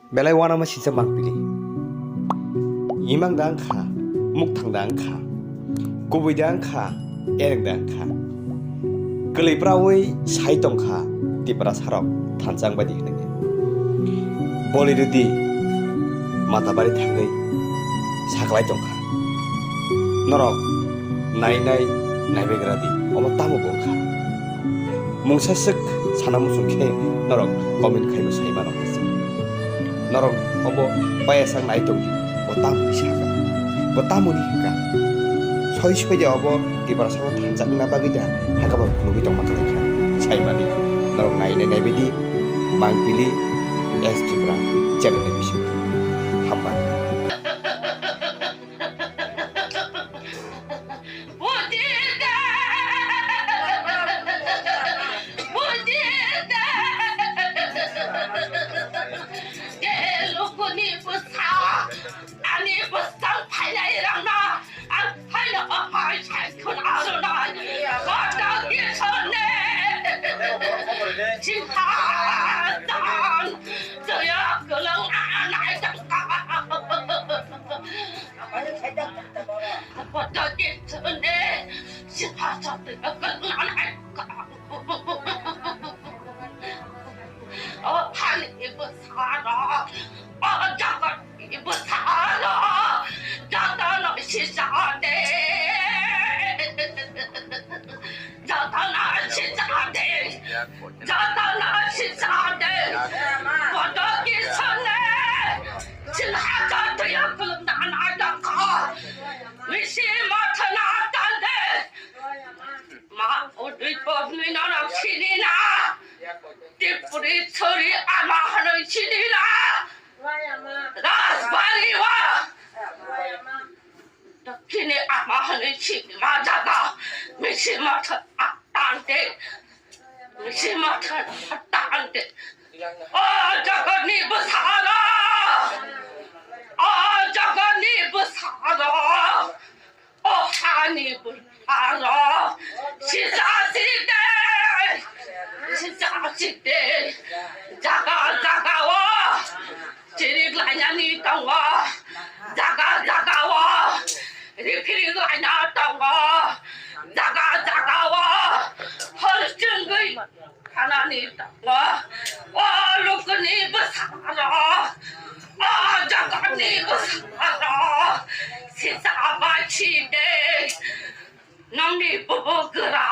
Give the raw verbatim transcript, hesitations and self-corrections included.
Belai uanama sijak mangpili. Imang da wngkha, mukthang da wngkha, kubui da wngkha, ereng da wngkha. Kwlwi prawi sai tongkha Tiprasarok thansa wng baidi hwnwi. Boli rwdi, Matabari thangwi saklai tongkha. Norok nainai naibegradi, omo tamo bo wngkha? Mungsa swk sana muchung khe norok comment khaibo sai mano hai se. Norok obo payasang nai tongdi, bo tamoni saka, bo tamoni hwnkha. Soi soi de obo Tiprasano thansa wngna bagwi da hakhe bo phunugwi tongma kwlaikha. Saimani norok nainai naibaidi mangpili S Tripura channel ni bisingtwi. Hambai. Bujida! Bujida! Ke lukuni busa, ani busa phailai rangna, ang phaino ahai sai khun arunai. Koto ki sonne, sinha tan, soyo kulung anai tangka. Koto ki sonne, sinha tan, soyo kulung anai tangka. O hani bwsano, o jagatni bwsano, jotono sijade, jotono sijade, jotono sijade, koto kisone, sinha jatya kulumna naitangkha, misi mathana tande, ma odui podni norok sinina. Tipuri chori ama hwnwi sinina. Rajbari o. Dakhini ama hwnwi sinima jaga. Misi matha tante. Misi matha tante. O jagatni bwsano. O jagatni bwsano. O hani bwsano sijak sijak de, sijak sijak de, jaga jaga o chirik lainani tongo, jaga jaga o riphirik laina tongo, jaga jaga o hor chwngwi Thanani tongo, o lukuni bwsarok, o jagani bwsarok, sisa bai si de, nongni bubugra